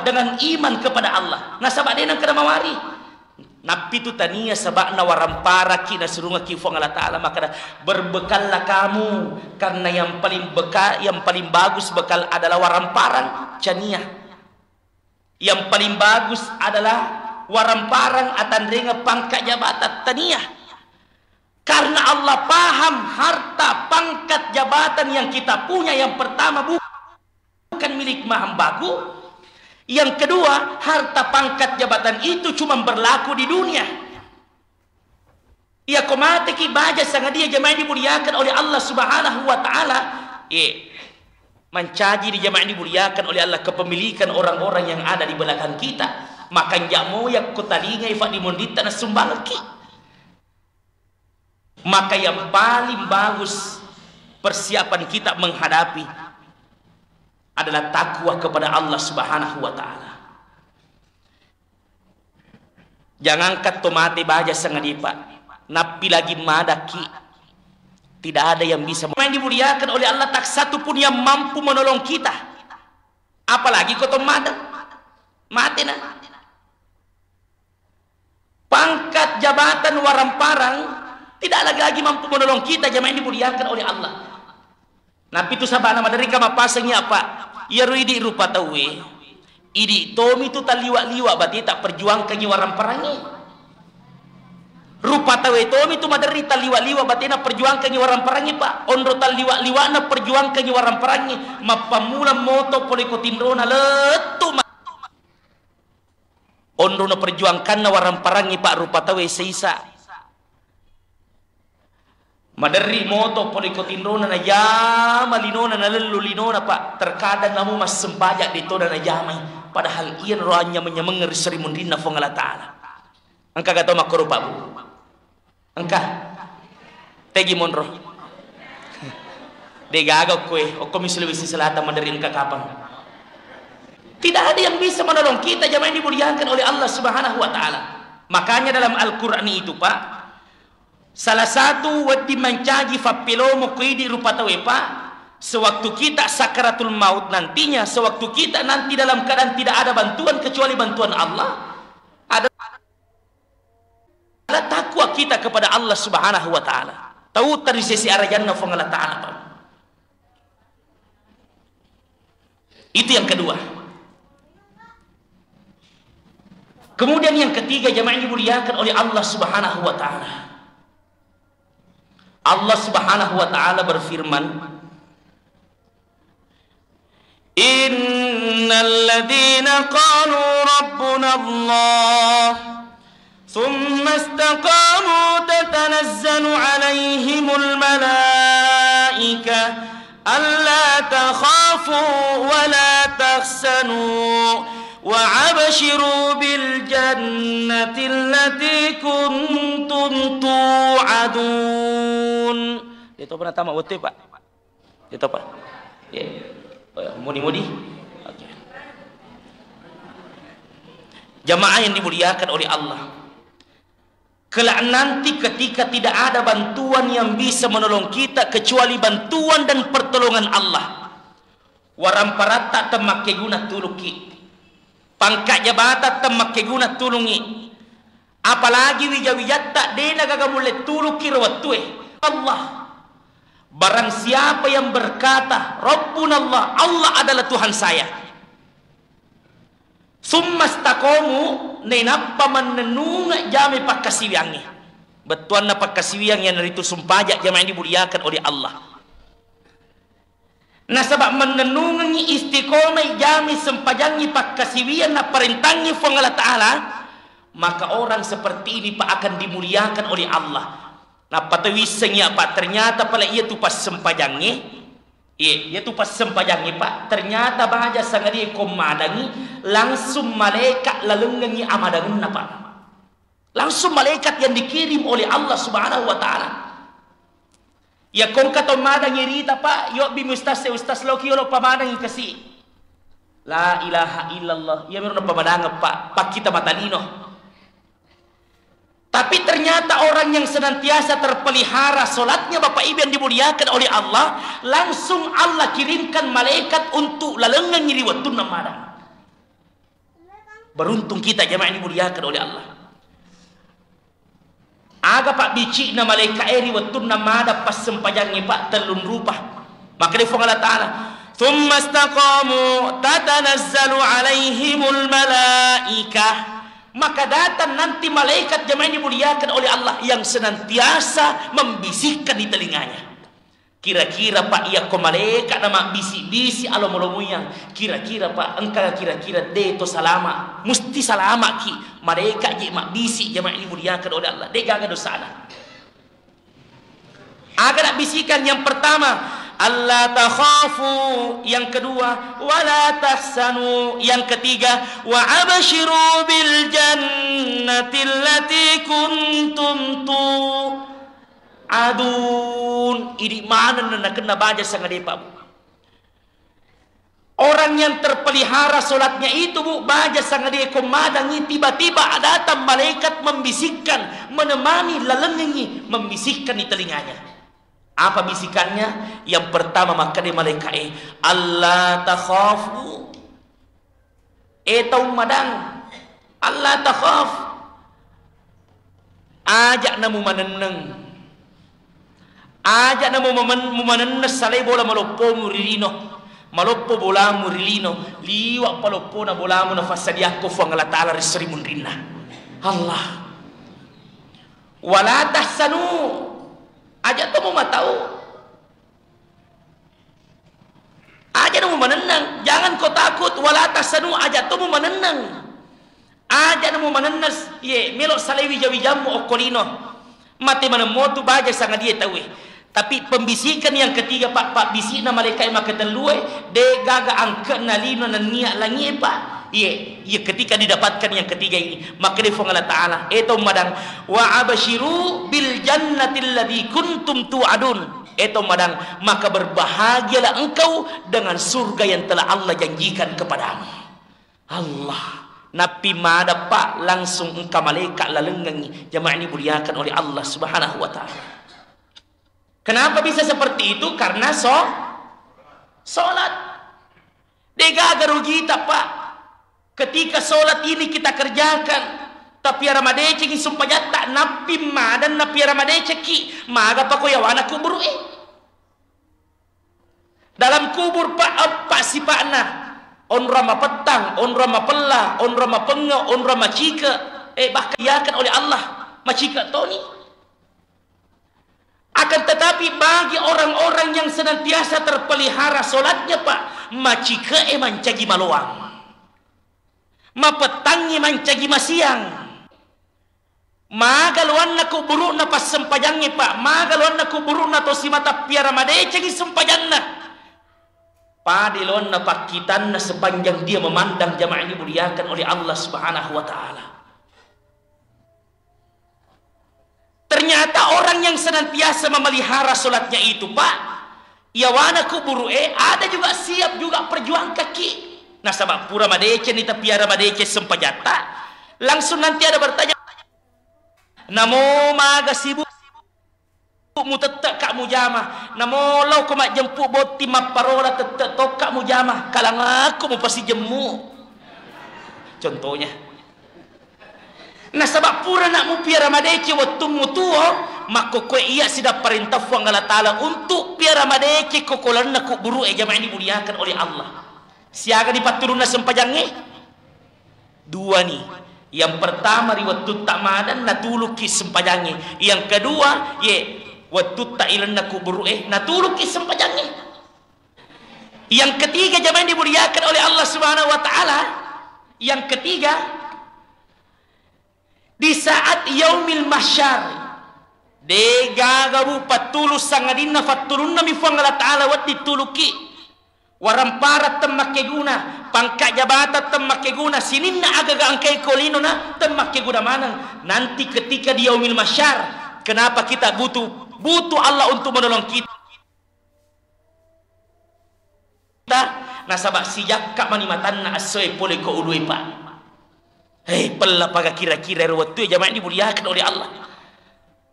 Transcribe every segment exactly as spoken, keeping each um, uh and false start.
dengan iman kepada Allah. Nasaba de nengka namawari. Nappitu tania saba'na waramparaki nasurungaki Fuang Allah Ta'ala, makada, "Berbekallah kamu, karena yang paling beka-, yang paling bagus bekal adalah waramparang, cania. Yang paling bagus adalah waramparang, atanrengeng pangkat jabatan, tania." Karena Allah paham harta, pangkat, jabatan yang kita punya yang pertama bu-, bukan milik hambaku. Yang kedua, harta, pangkat, jabatan itu cuma berlaku di dunia. Iya ko mateki baja sangadia jamaah dimuliakan oleh Allah Subhanahu wa Ta'ala. Eh, mancaji di jamaah dimuliakan oleh Allah kepemilikan orang-orang yang ada di belakang kita. Makanja moya ko talingai fa dimonditta nasumbangki. Maka yang paling bagus persiapan kita menghadapi adalah takwa kepada Allah Subhanahu wa Ta'ala. Jangankan to mate baja sangadie, Pak, nappi lagi madakki, tidak ada yang bisa. Main dimuliakan oleh Allah, tak satu pun yang mampu menolong kita. Apalagi ko to madang, mate na. Pangkat, jabatan, waramparang tidak lagi-lagi mampu menolong kita, jamaah yang dimuliakan oleh Allah. Napitu sabana maderri ka mappasengngi apa? Iyaro idi rupa tauwe, idi tomi tu talliwa-liwa bate tak perjuangkangi waramparangngi. Rupa tauwe tomi tu maderri talliwa-liwa batena perjuangkangi waramparangngi, Pak. Onro talliwa-liwana perjuangkangi waramparangngi, mappammula moto pole ko tinrona lettu ma-, Onro naperjuangkanna waramparangngi, Pak, rupa tauwe seisa. Maderri moto pole ko tinrona najama linona, nalellu linona, Pak. Terkadang namu massempajang de toda najamai, padahal iyanaro anyameng-nyameng ri seri munrinna Fuang Allah Ta'ala. Engka ga tau makkoro, Pak, Bu? Engka. Tegi monro. De gaga okkoe, okkomi Sulawesi Selatan maderri engka kapang. Tidak ada yang bisa menolong kita, jamaah yang dimuliakan oleh Allah Subhanahu wa Ta'ala. Makanya dalam Al-Quran itu, Pak, salah satu wedding mancaji fappelomo ko idi rupa tauwe, Pak, sewaktu kita sakaratul maut nantinya, sewaktu kita nanti dalam keadaan tidak ada bantuan kecuali bantuan Allah, ada takwa kita kepada Allah Subhanahu wa Ta'ala. Tau tadi sesi arajanna Fuang Allah Ta'ala, Pak. Itu yang kedua. Kemudian yang ketiga, jamaah yang dimuliakan oleh Allah Subhanahu wa Ta'ala. Allah Subhanahu wa Ta'ala berfirman, إن الذين قالوا ربنا الله ثم استقاموا تتنزل عليهم الملائكة ألا تخافوا ولا تحزنوا وأبشروا بالجنة التي كنتم توعدون. Itu pernah tamat betul, Pak? Itu apa? Ya. Oh, ya. Mudi-mudi. Oke. Jamaah yang dimuliakan oleh Allah. Kelak nanti ketika tidak ada bantuan yang bisa menolong kita kecuali bantuan dan pertolongan Allah. Waramparatta temmakkeguna tulukki. Pangkat jabatan temmakkeguna tulungi. Apalagi wija-wijatta de nagaga mulle tulukki ro wettue. Allah. Barang siapa yang berkata, "Rabbuna Allah, Allah adalah Tuhan saya." Summa istaqamu, nainappa mannennungeng jami pakkasiwiangnge. Bettuanna pakkasiwiang iyanaritu sumpaja, jamaah yang dimuliakan oleh Allah. Nasaba mannennungengngi istiqomai jami sempajangngi pakkasiwiang napparentangngi Fuang Allah Ta'ala, maka orang seperti ini, Pak, akan dimuliakan oleh Allah. Nappa tau wissengngi apa, ternyata pale iyatu passempajangnge, iya, iyatu passempajangnge, Pak, ternyata baja sangadie ko madangngi, langsung malaikat lalengngengngi amadangenna, Pak. Langsung malaikat yang dikirim oleh Allah Subhanahu wa Ta'ala. Ya kongka to madangngi rita, Pak, yobbi ustaz, ustaz loki yolo pamadangngi kasi. La ilaha illallah. Iya miro napamadangeng, Pak. Pakkita matalino. Tapi ternyata orang yang senantiasa terpelihara sholatnya, Bapak Ibu yang dimuliakan oleh Allah, langsung Allah kirimkan malaikat untuk lalengengngi ri wettunna madang. Beruntung kita, jamaah yang dimuliakan oleh Allah. Aga pabbici'na malaika'e ri wettunna mada passempajangnge, Pak? Tellung rupa. Makkedai Puang Allah Ta'ala, "Tsumma istaqamu tatanazzalu alaihimul malaikah." Maka datang nanti malaikat, jamaah yang dimuliakan oleh Allah, yang senantiasa membisikkan di telinganya. Kira-kira, Pak, iyakko malaeka na mabbisi-bisi alomo-lomoyang, kira-kira, Pak, engka kira-kira de to salama? Musti salamaki. Malaeka je mabbisi, jamaah yang dimuliakan oleh Allah, de gaga dosana. Aga nabbisikang? Yang pertama, "Alla takhafu." Yang kedua, "Wala tahzanu." Yang ketiga, "Wa abshiru bil jannati allati kuntum tu adun." Idi maneng nakenna baja sangadie, Pak, Bu. Orang yang terpelihara sholatnya itu, Bu, baja sangadie ko madangi, tiba-tiba datang malaikat membisikkan, menemani, lalengengi, membisikkan di telinganya. Apa bisikannya? Yang pertama, makkeda malaikae, "Alla takhafu." E tau madang, "Alla takhaf." Aja' namumanenneng. Aja' namumamen-, mumanenneng salai bola maloppomu ri lino. Maloppo bolamu ri lino, liwa' paloppona bolamu nafassadiakko Fuang Allah Ta'ala ri seri munrinna. Allah. "Wala tahzanu." Aja' to mumatau. Aja' namumanenneng, jangan kau takut, "Wala tahzanu", aja' to mumanenneng. Aja' namumanenneng, iye, melo' salai wija-wijammu okko lino. Mate maneng motu baja sangadie tauwe. Tapi pembisikkan yang ketiga, Pak, pabbisi'na malaika'e makatellue, de gaga angke'na lino nennia langie, Pak. Iye, iye ketika didapatkan yang ketiga ini, makkeda Fuang Allah Ta'ala, e tau madang, "Wa abshiru bil jannati allati kuntum tu'adun." E tau madang, maka berbahagialah engkau dengan surga yang telah Allah janjikan kepadamu. Allah. Nappi mada, Pak, langsung engka malaika lalengengi. Jamaah ini dimuliakan oleh Allah Subhanahu wa Ta'ala. Kenapa bisa seperti itu? Karena so-, sholat. Degaga rugita, Pak. Ketika sholat ini kita kerjakan, tapiara madecengi sumpajatta, nappi madanna piara madecekki, magapa ko yawana kuburu'e? Dalam kubur, Pak, eppa sipa'na. Onrong mapettang, onrong mapella, onrong mapengngau, onrong macike, eh, bahkan diakan oleh Allah, macike toni. Akan tetapi, bagi orang-orang yang senantiasa terpelihara sholatnya, Pak, macike e mancaji maloang. Mapettangngi mancaji masiang. Maga loanna kuburu'na passempajangnge, Pak. Maga loanna kuburu'na to simata piara madecengi sempajanna. Pade loanna pakkitanna sepanjang dia memandang, jamaah ini dimuliakan oleh Allah Subhanahu wa Ta'ala. Ternyata orang yang senantiasa memelihara sholatnya itu, Pak, yawana kuburu'e, ada juga siap juga perjuangkaki. Nasaba pura madecenni, tapiara madeceng sempajatta, langsung nanti ada bertanya, "Namo maga sibuk mutette'ka mujama? Namo lao ko majjempu botting mapparola tette tokka mujama? Kalangakko mupasijemmu." Contohnya. Nasaba purana mupiara madeceng wettummu tuo, makkokkoe iya sidang parenta Fuang Allah Ta'ala untuk piara madeceng kokolanna kuburu'e, jamaah ini dimuliakan oleh Allah. Siaga di patturunna sempajangnge? Dua ni. Yang pertama ri wettutta madan natulukki sempajangnge. Yang kedua, ye, wettutta ilenna kuburu'e natulukki sempajangnge. Yang ketiga, jamaah yang dimuliakan oleh Allah Subhanahu wa Ta'ala, yang ketiga, di saat yaumil mahsyar, degaga bu pattulu sangadinna fatturunnami Fuang Allah Ta'ala wedding tuluki. Warampara temmakkeguna, pangka jabatan temmakkeguna, sininna agaga engkae ko linona temmakkeguna maneng. Nanti ketika di yaumil mahsyar, kenapa kita butuh, butuh Allah untuk menolong kita? Nasaba sijakka mani matanna essoe pole ko ulue, Pak. Hei, pella paga kira-kira ero wettue, jamaah dimuliakan oleh Allah.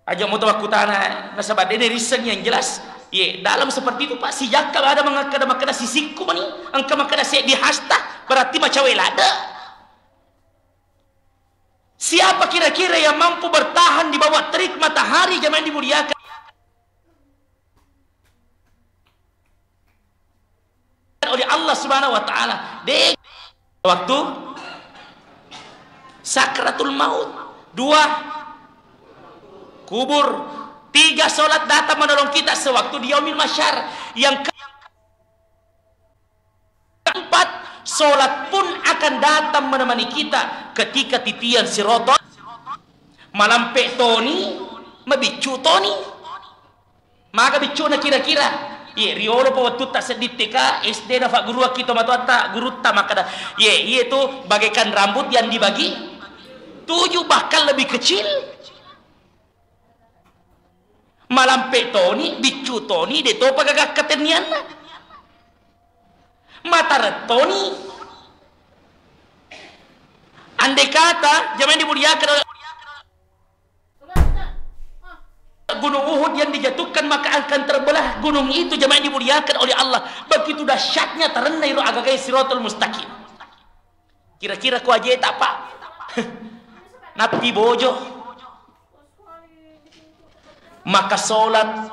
Aja moto makkutana, nasaba dene risseng yang jelas. Ye, dalam seperti itu, Pak, sijakka ada mengkada-, makkada sisikku mani, engka makkada seddi hasta, berarti macawe lada. Siapa kira-kira yang mampu bertahan di bawah terik matahari, jamaah yang dimuliakan oleh Allah Subhanahu wa Ta'ala? De-, waktu sakratul maut. Dua, kubur. Tiga, sholat datang menolong kita sewaktu di yaumil mahsyar. Yang ke- Keempat, sholat pun akan datang menemani kita ketika titian sirotol. Malampe toni, mabiccu toni. Maga biccuna kira-kira? Ye, riolo pa wettu ta sedding T K, S D na fagguruakki tomatoatta, gurutta makkada, ye, iye tu bagaikan rambut yang dibagi tujuh, bahkan lebih kecil. Malampe toni, biccu toni, de topa gaga katennianna. Matareng toni. Andai kata, jamaah yang dimuliakan oleh Gunung Uhud yang dijatuhkan, maka akan terbelah gunung itu, jamaah yang dimuliakan oleh Allah. Begitu dahsyatnya tarenna iro agagai Siratul Mustaqim. Kira-kira ko ajeta, Pak? Nappi bojo. Maka sholat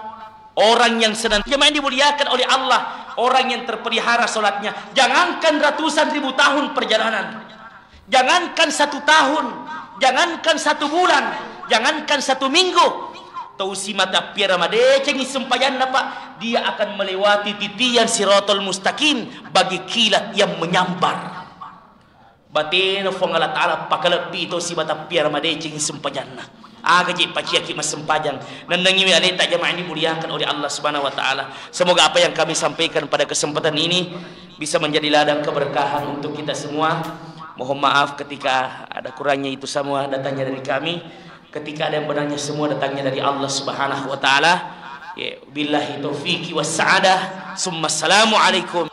orang yang senang, jemaah yang dimuliakan oleh Allah, orang yang terpelihara sholatnya, jangankan ratusan ribu tahun perjalanan, jangankan satu tahun, jangankan satu bulan, jangankan satu minggu, tau simata piara madecengi sempajanna, Pak, dia akan melewati titian Siratul Mustaqim bagi kilat yang menyambar. Batena Fuang Allah Ta'ala pakalebbi to simata piara madecengi sempajanna. Aga je paciaki massempajang. Nennengiwi aleta, jamaah yang dimuliakan oleh Allah Subhanahu wa Ta'ala. Semoga apa yang kami sampaikan pada kesempatan ini bisa menjadi ladang keberkahan untuk kita semua. Mohon maaf ketika ada kurangnya itu semua datangnya dari kami. Ketika ada yang benarnya semua datangnya dari Allah Subhanahu wa Ta'ala. Ya, billahi taufiqi was sa'adah. Summa assalamualaikum.